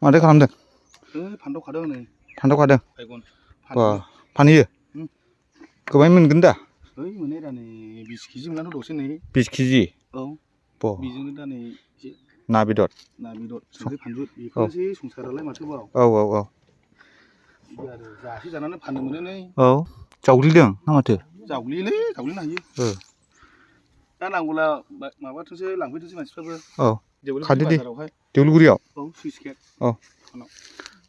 माथो खालामदों? फान्थाव खादों नै। फान्थाव खादों? बायगन। बा फानहैयो? गोबां मोनगोन दा? मोनो दा नै 20 केजि मोननानै दसे नै। 20 केजि? औ। बा बेजोंनो दा नै एसे ना बेदर, संख्रि फानलु बेफोरनोसै संसारालाय माथोबाव। औ। बिदि आरो जासे जानानै फाननो मोनो नै। औ जावग्लिदों ना माथो? जावग्लियोलै जावग्लिनो हायो। दा नांगौला माबाथोंसो लांफैथोंसै मानसिफ्राबो। औ देवलुगुरि बाजारावहाय। देवलुगुरियाव? औ सुइस गेट। औ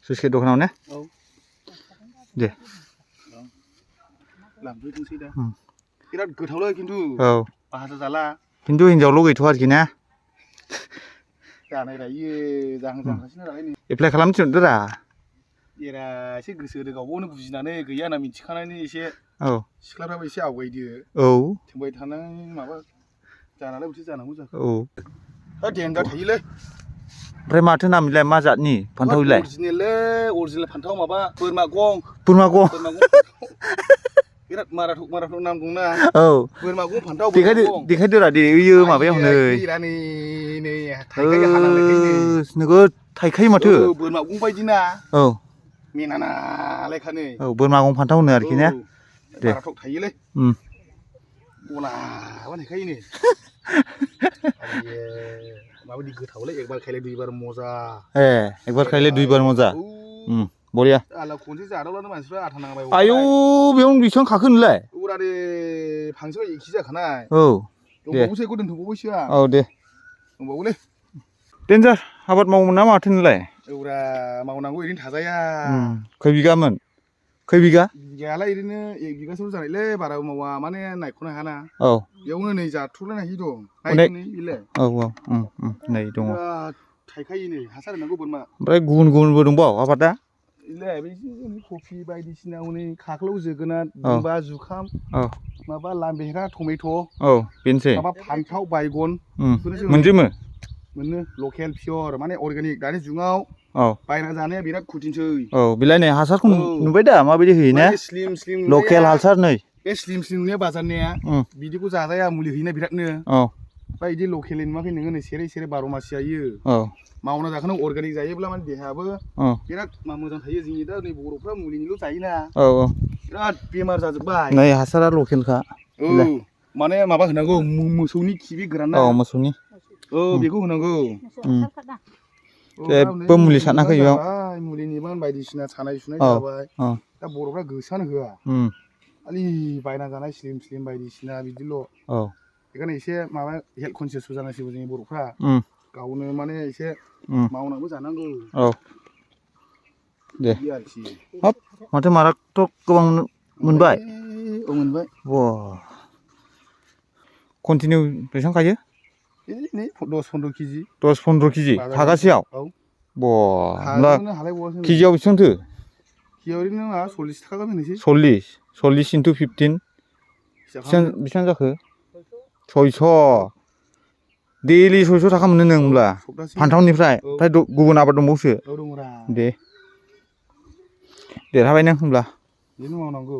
सुइस गेट दखानाव ने? औ। दे। लांफैथोंसै दा। बिराद गोथावलै खिन्थु। औ। भाजा जाला। खिन्थु हिनजावल' गैथ'आ आरोखि ना? जानाय रायो जाहां जाहांखासैना दालाय नै। एप्लाइ खालामनो थिनहरदोरा। एरा एसे गोसो होदो गावबागावनो बुजिनानै गैया होनना मिथिखानानै एसे सिख्लाफ्राबो एसे आवगायदो। औ। थिंबाय थानाय माबा जानालाय बोरैथो जानांगौ जाखो। औ। होद देनजार थायोलै। ओमफ्राय माथो नाम बेलाय मा जातनि फान्थाव बेलाय? अरिजिनेललै अरिजिनेल फान्थाव माबा बोरमा गं। बोरमा गं? बिराद माराथक नाम दंना। औ। बोरमा गं फान्थाव बोरमा गं। देखायदोरा दे ओइयो माबायाव नै। नै थाइखायो हानांनायखाय नै। नोगोद थाइखायो माथो। बोरमा गं बायदिना। औ। मेना लायखानो। औ बोरमा गं फान्थाव होनो आरोखि ने? दे। माराथक थायोलै। गला बानायखायोनो। माबायदि गोथावलै एकबार खायलाय दुइबार मजा। एकबार खायलाय दुइबार मजा। बरिया। आला खनसे जादावब्लानो मानसिफ्रा आथा नांबाय। आयौ बेयावनो बेसेबां खाखो नोंलाय? औब्रा फांसेयाव 1 केजि जाखानाय। औ। दंबावोसो बेखौ दोनथ'बावबायसो आं। औ दे। दंबावोलै। देनजार आबाद मावोमोन ना माथो नोंलाय? औब्रा मावनांगौ ओरैनो थाजाया। खै बिगामोन? खै बिगा? बिगायालाय ओरैनो 1 बिगासोल' जानायलै बाराबो मावा माने नायख'नो हायाना। औ। बेयावनो नै जाथ्र'लायनो हायै दं। अनेक नायदो नै बेलाय। औ नै दङ। बिराद थाइखायो नै हासार होनांगौ बोरमा। ओमफ्राय गुबुनबो दंबावो आबादा? कफि बायदिसिना हनै खाख्लौ जोगोनार औ बुमब्रा जुखाम औ माबा लाम बेहेरा टमेट'। औ बेनोसै। माबा फान्थाव बायगन बेफोरनोसै हनै। मोनजोबो? मोनो लकेल पियर माने अर्गेनिक दानि जुगाव बायना जानाया बिराद खुथिनसै। औ बेलाय नै हासारखौ नुबाय दा माबायदि होयो ने? बे स्लिम स्लिम लकेल नुनाया हासार नै। बे स्लिम स्लिम नुनाया बाजारनिया बिदिखौ जाजाया मुलि होयोना बिरादनो। ओमफ्राय बिदि लकेलनि नुवाखै नोङो नै सेरै सेरै 12 मास जायो। मावना जाखानांगौ अर्गेनिक जायोब्ला माने देहायाबो बिराद मोजां थायो। जोंनि दा नै बर'फ्रा मुलिनिल' जायोना। बिराद बेमार जाजोब्बाय। नै हासारा लकेलखा। औ माने माबा होनांगौ मोसौनि खि बे गोराना। औ मोसौनि। औ बेखौ होनांगौ। जेबो मुलि सारनाङाखै बेयाव। मुलिनिबो बायदिसिना सानाय सुनाय जाबाय। दा बर'फ्रा गोसोआनो होआ। खालि बायना जानाय स्लिम स्लिम बायदिसिना बिदिल'। बेखायनो एसे माबा हेल्थ कनसियासबो जानांसिगौ जोंनि बर'फ्रा। गावनो माने एसे मावनाबो जानांगौ। दे बिदि आरोखि। हाब माथो माराथक गोबां मोनबाय? औ मोनबाय। बा कन्टिनिउ बेसेबां खायो? नै 10-15 केजि। 10-15 केजि खागासेयाव? बा होमब्ला केजियाव बेसेबांथो? केजियाव ओरैनो माबा 40 थाखा गाहाम होनोसै। 40 into 15 बेसेबां जाखो? 600। दैलि 600 थाखा मोनो नों होमब्ला फान्थावनिफ्राय? ओमफ्राय गुबुन आबाद दंबावोसो? दे देरहाबाय नों होमब्ला। बिदिनो मावनांगौ।